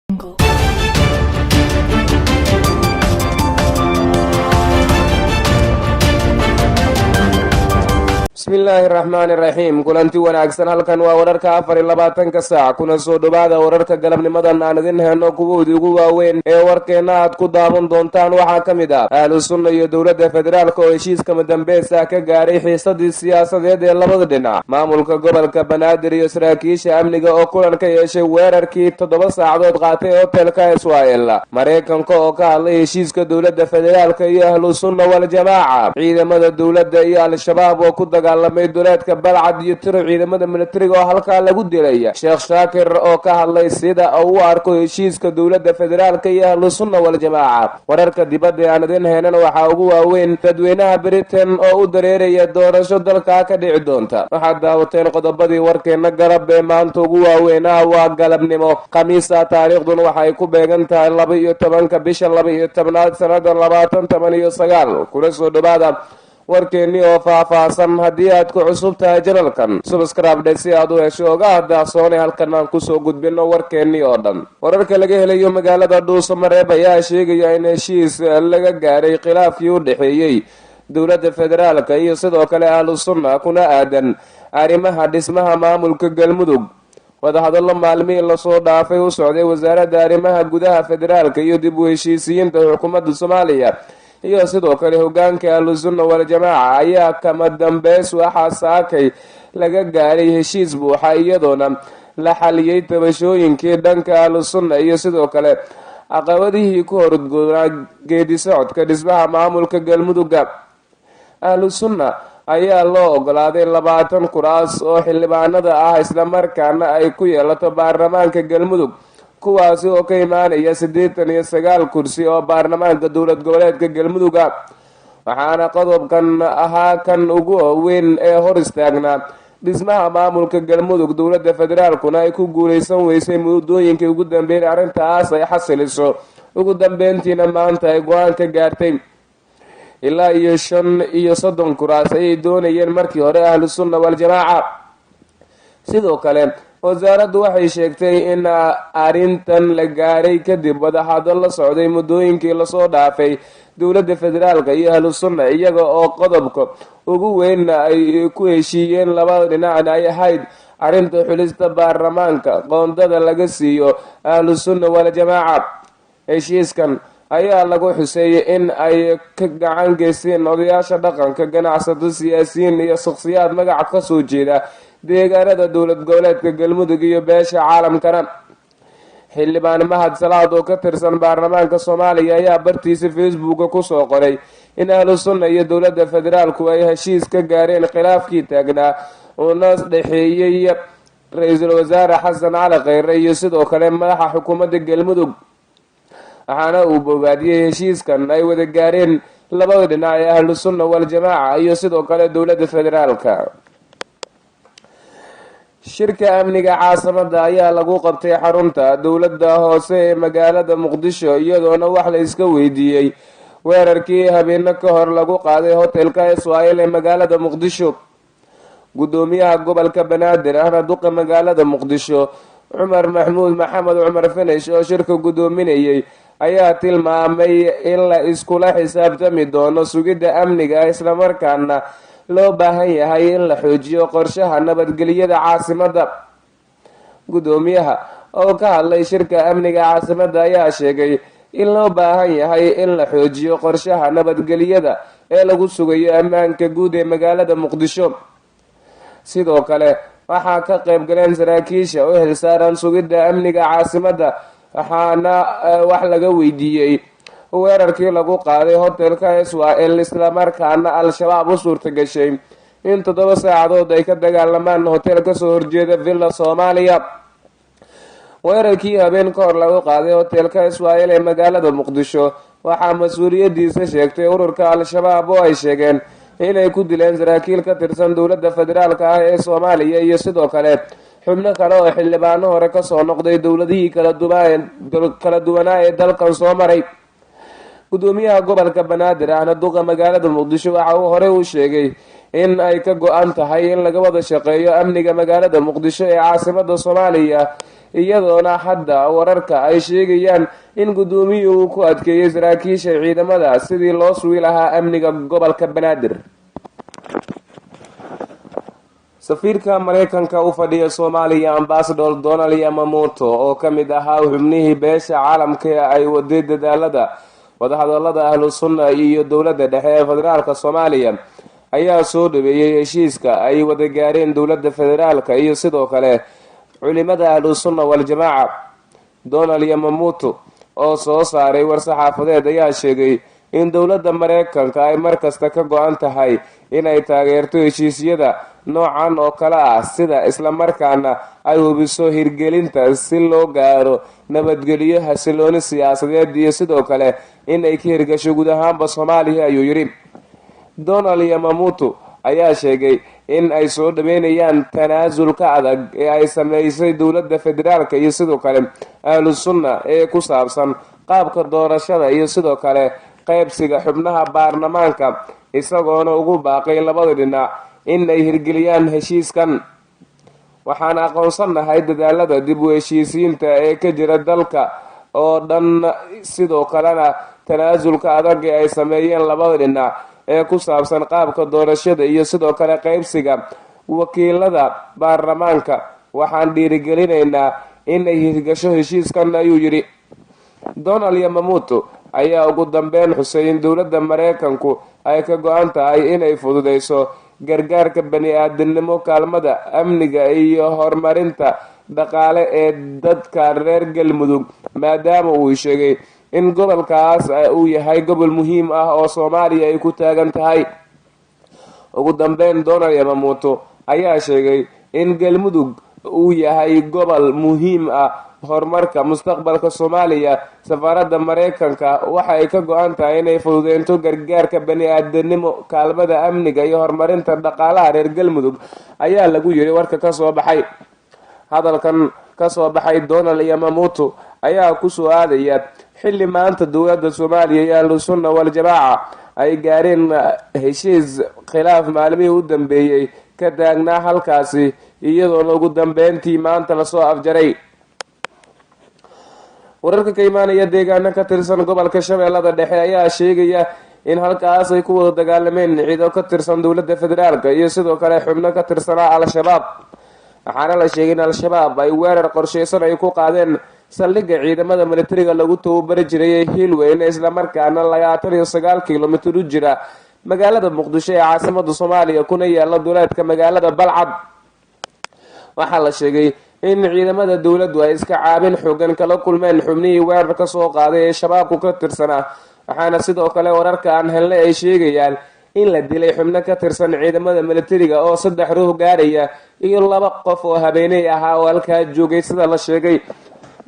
Jungle. Bismillaahi raxmaani raxiim. Kulanti wanaagsan. Halkan waa wararka 24-ka saac. Kuna soo dhowaada wararka galabnimadan aan idin heyno. Kuwoodii ugu waaweyn ee warkeenna aad ku daawan doontaan waxaa ka mid ah Ahlu Sunna iyo dowladda federaalka oo heshiiskama dambeys ah ka gaaray xiisadii siyaasadeed ee labada dhinac, maamulka gobolka Banaadir iyo saraakiisha amniga oo kulan ka yeeshay weerarkii 7 saacadood qaatay hotelka Israel, Maraykanka oo ka hadlay heshiiska dowladda federaalka iyo Ahlu Sunna Waljamaaca, ciidamada dowladda iyo Al-Shabaab oo ku dagaalamay duleedka Balcad iyo tiro ciidamada militariga oo halkaa lagu dilay, Sheekh Shaakir oo ka hadlay sida uu u arko heshiiska dowladda federaalka iyo Ahlu Sunna Waljamaaca. Wararka dibadda ee aan idin heynana waxaa ugu waaweyn dadweynaha Britain oo u dareeraya doorasho dalkaa ka dhici doonta. Waxaad daawateen qodobadii warkeena galab ee maanta ugu waaweynaa. Waa galabnimo Khamiisa, taariikhduna waxay ku beegan tahay 12-ka bisha 12-aad sanada 2019. Kula soo dhowaada warkeennii oo faah-faahsan. Haddii aad ku cusub tahay channelkan, subscribe dhe si aad u hesho ogaha daahsoone halkan aan kusoo gudbino warkeennii oo dhan. Wararka laga helayo magaalada Dhuusamareeb ayaa sheegaya in heshiis laga gaaray khilaafkii u dhexeeyey dowladda federaalka iyo sidoo kale Ahlu Sunna, kuna aadan arrimaha dhismaha maamulka Galmudug. Wadahadallo maalmihii lasoo dhaafay u socday wasaaradda arrimaha gudaha federaalka iyo dib u heshiisiyiinta xukuumadda Soomaaliya iyo sidoo kale hogaanka Ahlu Sunna Waljamaaca ayaa kama dambeys waxaa saakay laga gaaray heshiis buuxa, iyadoona la xaliyey tabashooyinkii dhanka Ahlu Sunna iyo sidoo kale caqabadihii ku horgoonaa geedi socodka dhismaha maamulka Galmuduga. Ahlu Sunna ayaa loo ogolaaday 20 kuraas oo xildhibaanada ah, islamarkaana ay ku yeelato baarlamaanka Galmudug, kuwaasi oo ka imaanaya 89 kursi oo baarlamaanka dowlad goboleedka Galmuduga. Waxaana qodobkan ahaa kan ugu weyn ee hor istaagnaa dhismaha maamulka Galmudug, dowladda federaalkuna ay ku guuleysan weysay muddooyinkii ugu dambeyn arrintaas ay xasiliso. Ugu dambeyntiina maanta ay go-aan ka gaartay. Ilaa iyo 35 kuraas ayay doonayeen markii hore Ahlu Sunna Waljamaaca. Sidoo kale wasaaraddu waxay sheegtay in arrintan la gaaray kadib wadahadal la socday muddooyinkii lasoo dhaafay dowladda federaalka iyo Ahlu Sunna, iyaga oo qodobka ugu weynna ay ku heshiiyeen labada dhinacna ay ahayd arrinta xulista baarlamaanka qoondada laga siiyo Ahlu Sunna Waljamaaca. Heshiiskan ayaa lagu xusay in ay ka gacan geysteen odayaasha dhaqanka, ganacsato, siyaasiyiin iyo shakhsiyaad magaca kasoo jeeda deegaanada dowlad goboleedka Galmudug iyo beesha caalamkana. Xildhibaan Mahad Salaad oo ka tirsan baarlamaanka Soomaaliya ayaa bartiisa Facebooka kusoo qoray in Ahlu Sunna iyo dowladda federaalku ay heshiis ka gaareen khilaafkii taagnaa uuna dhexeeyey ra-iisul wasaare Xasan Cali Kheyre iyo sidoo kale madaxa xukuumadda Galmudug. Waxaana uu bogaadiyey heshiiskan ay wada gaareen labada dhinac ee Ahlu Sunna Waljamaaca iyo sidoo kale dowladda federaalka. Shirka amniga caasimada ayaa lagu qabtay xarunta dowladda hoose ee magaalada Muqdisho, iyadoona wax la iska weydiiyey weerarkii habeeno ka hor lagu qaaday hotelka Israel ee magaalada Muqdisho. Gudoomiyaha gobolka Banaadir ahna duqa magaalada Muqdisho, Cumar Maxmuud Maxamed Cumar Finish, oo shirka gudoominayay ayaa tilmaamay in la iskula xisaabtami doono sugidda amniga, islamarkaana loo baahan yahay in la xoojiyo qorshaha nabadgelyada caasimadda. Gudoomiyaha oo ka hadlay shirka amniga caasimadda ayaa sheegay in loo baahan yahay in la xoojiyo qorshaha nabadgelyada ee lagu sugayo ammaanka guud ee magaalada Muqdisho. Sidoo kale waxaa ka qayb galeen saraakiisha u xilsaaran sugidda amniga caasimadda, waxaana wax laga weydiiyey weerarkii lagu qaaday hotelka Israel, islamarkaana Al-Shabaab u suurta gashay in 7 saacadood ay ka dagaalamaan hotel kasoo horjeeda Villa Soomaaliya. Weerarkii habeen ka hor lagu qaaday hotelka Israel ee magaalada Muqdisho waxaa mas-uuliyadiisa sheegtay ururka Al-Shabaab, oo ay sheegeen inay ku dileen saraakiil ka tirsan dowladda federaalka ah ee Soomaaliya iyo sidoo kale xubno kale oo xildhibaano hore kasoo noqday dowladihii kala duwanaa ee dalkan soo maray. Gudoomiyaha gobolka Banaadir ahna duqa magaalada Muqdisho waxa uu horey u sheegay in ay ka go-an tahay in laga wada shaqeeyo amniga magaalada Muqdisho ee caasimada Soomaaliya. Iyadoona hadda wararka ay sheegayaan in guddoomiyuhu uu ku adkeeyey saraakiisha ciidamada sidii loo sugi lahaa amniga gobolka Banaadir. Safiirka Mareykanka u fadhiya Soomaaliya, Ambassador Donald Yamamoto, oo ka mid ahaa xubnihii beesha caalamka ee ay waday dadaalada wadahadalada Ahlu Sunna iyo dowladda dhexe ee federaalka Soomaaliya, ayaa soo dhaweeyey heshiiska ay wada gaareen dowladda federaalka iyo sidoo kale culimada Ahlu Sunna Waljamaaca. Donald Yamamoto oo soo saaray war-saxaafadeed ayaa sheegay in dowladda Mareykanka ay markasta ka go-an tahay inay taageerto heshiisyada noocan oo kale ah, sida islamarkaana ay hubiso hirgelinta si loo gaaro nabadgelyo, xasilooni siyaasadeed iyo sidoo kale in ay ka hirgasho guud ahaanba Soomaaliya, ayuu yidhi. Donald Yamamoto ayaa sheegay in ay soo dhaweynayaan tanaasulka adag ee ay sameysay dowladda federaalka iyo sidoo kale Ahlu Sunna ee ku saabsan qaabka doorashada iyo sidoo kale qaybsiga xubnaha baarlamaanka, isagoona ugu baaqay labada dhinac in ay hirgeliyaan heshiiskan. "Waxaan aqoonsannahay dadaalada dib u heshiisiinta ee ka jira dalka oo dhan, sidoo kalena tanaasulka adag ee ay sameeyeen labada dhinac ee ku saabsan qaabka doorashada iyo sidoo kale qaybsiga wakiilada baarlamaanka. Waxaan dhiirigelinaynaa in ay hirgasho heshiiskan," ayuu yidhi. Donald Yamamoto ayaa ugu dambeyn xusay in dowladda Mareykanku ay ka go-an tahay inay fududeyso gargaarka bani-aadamnimo, kaalmada amniga iyo horumarinta dhaqaale ee dadka reer Galmudug, maadaama uu sheegay in gobolkaas uu yahay gobol muhiim ah oo Soomaaliya ay ku taagan tahay. Ugu dambeyn, Donald Yamamoto ayaa sheegay in Galmudug uu yahay gobol muhiim ah horumarka mustaqbalka Soomaaliya. "Safaaradda Mareykanka waxa ay ka go-an tahay inay fududeynto gargaarka bani-aadanimo, kaalmada amniga iyo horumarinta dhaqaalaha reer Galmudug," ayaa lagu yiri warka kasoo baxay. Hadalkan kasoo baxay Donald Yamamoto ayaa kusoo aadaya xilli maanta dowladda Soomaaliya iyo Ahlu Sunna Waljamaaca ay gaareen heshiis khilaaf maalmihii u dambeeyey ka taagnaa halkaasi, iyadoona ugu dambeyntii maanta lasoo afjaray. Wararka ka imaanaya deegaano ka tirsan gobolka Shabeellada Dhexe ayaa sheegaya in halkaas ay ku wada dagaalameen ciido ka tirsan dowladda federaalka iyo sidoo kale xubno ka tirsanaa Al-Shabaab. Waxaana la sheegay in Al-Shabaab ay weerar qorsheysan ay ku qaadeen saldhigga ciidamada militariga lagu tababari jiray ee Hiilweyne, islamarkaana 29 kilomitir u jira magaalada Muqdisho ee caasimada Soomaaliya, kuna yaala duleedka magaalada Balcad. Waxaa la sheegay in ciidamada dowladdu ay iska caabin xoogan kala kulmeen xubnihii weerar ka soo qaaday ee Shabaabku ka tirsanaa. Waxaana sidoo kale wararka aan helnay ay sheegayaan in la dilay xubno ka tirsan ciidamada militariga oo saddex ruux gaaraya iyo laba qof oo habeeney ahaa oo halkaa joogay, sida la sheegay.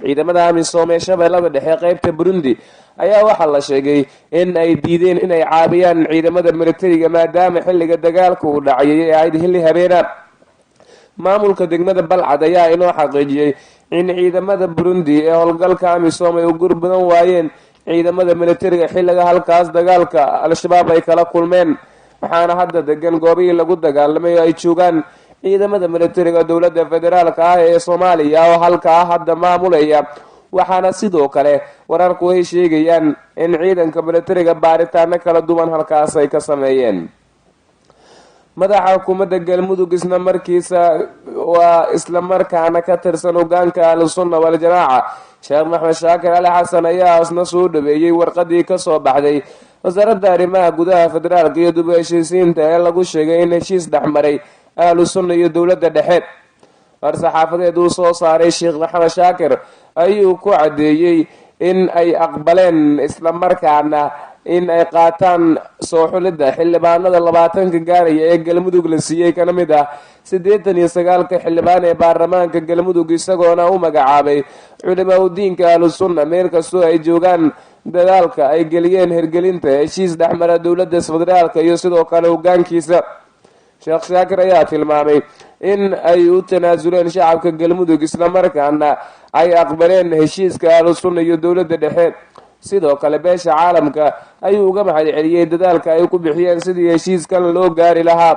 Ciidamada AMISOM ee Shabeellada Dhexe qeybta Burundi ayaa waxaa la sheegay in ay diideen inay caabiyaan ciidamada militariga, maadaama xilliga dagaalka uu dhacayay ay ahayd xilli habeena. Maamulka degmada Balcad ayaa inoo xaqiijiyey in ciidamada Burundi ee howlgalka AMISOM ay u gurbadan waayeen ciidamada militariga xilliga halkaas dagaalka Al-Shabaab ay kala kulmeen. Waxaana hadda degan goobihii lagu dagaalamay oo ay joogaan ciidamada militariga dowladda federaalka ah ee Soomaaliya oo halkaa hadda maamulaya. Waxaana sidoo kale wararku ay sheegayaan in ciidanka militariga baaritaano kala duwan halkaas ay ka sameeyeen. Madaxa xukuumadda Galmudug, isla markiisa waa islamarkaana ka tirsan hogaanka Ahlusunna Waljamaaca, Sheekh Maxamed Shaakir Ali Xasan, ayaa isna soo dhaweeyey warqadii kasoo baxday wasaaradda arrimaha gudaha federaalka iyo dib u heshiisiinta ee lagu sheegay in heshiis dhexmaray Ahlu Sunna iyo dowladda dhexe. War-saxaafadeed uu soo saaray Sheekh Maxamed Shaakir ayuu ku caddeeyey in ay aqbaleen islamarkaana in ay qaataan soo xulidda xildhibaanada 20-ka gaaraya ee Galmudug la siiyey, kana mid ah 89-ka xildhibaan ee baarlamaanka Galmudug, isagoona u magacaabay culimaa udiinka Ahlu Sunna meel kastoo ay joogaan dadaalka ay geliyeen hirgelinta heshiis dhexmara dowladda federaalka iyo sidoo kale hogaankiisa. Sheekh Shaakir ayaa tilmaamay in ay u tanaasuleen shacabka Galmudug, islamarkaana ay aqbaleen heshiiska Ahlu Sunna iyo dowladda dhexe. Sidoo kale beesha caalamka ayuu uga mahad celiyey dadaalka ay ku bixiyeen sidii heshiiskan loo gaari lahaa.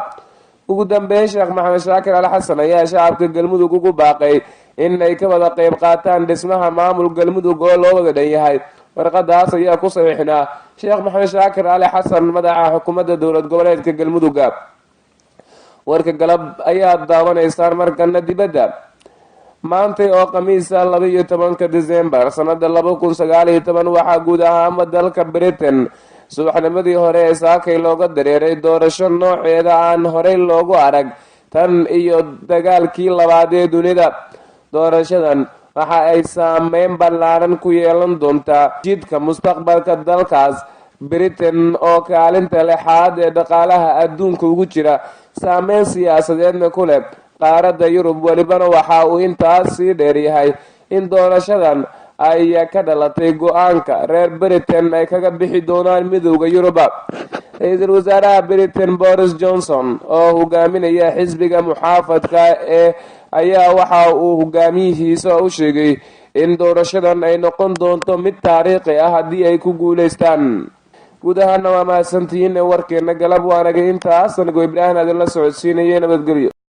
Ugu dambeyn, Sheekh Maxamed Shaakir Al Xasan ayaa shacabka Galmudug ugu baaqay in ay ka wada qeyb qaataan dhismaha maamul Galmudug oo loo wada dhan yahay. Warqadaas ayaa ku saxiixnaa Sheekh Maxamed Shaakir Ali Xasan, madaxa xukuumadda dowlad goboleedka Galmuduga. Warka galab ayaad daawanaysaan. Markana dibadda. Maantay oo Khamiisa, 12-ka Disembar sanada 2019, waxaa guud ahaanba dalka Britain subaxnimadii hore ee saakay looga dareeray doorasho nooceeda aan horey loogu arag tan iyo dagaalkii labaad ee dunida. Doorashadan waxa ay saameyn ballaaran ku yeelan doontaa jidka mustaqbalka dalkaas Britain oo kaalinta lixaad ee dhaqaalaha adduunka ugu jira, saameyn siyaasadeedna ku leh qaaradda Yurub. Welibana waxa uu intaas sii dheeryahay in doorashadan ay ka dhalatay go-aanka reer Britain ay kaga bixi doonaan Midowda Yuruba. Ra-iisul wasaaraha Britain Boris Johnson oo hogaaminaya xisbiga muxaafadka ee ayaa waxa uu hogaamiyihiisa u sheegay in doorashadan ay noqon doonto mid taariikhi ah haddii ay ku guuleystaan. Guud ahaana waa mahadsantihiin. Warkeena galab waanaga intaas. Anigoo Ibraahim adinla socodsiinaya. Nabadgelyo.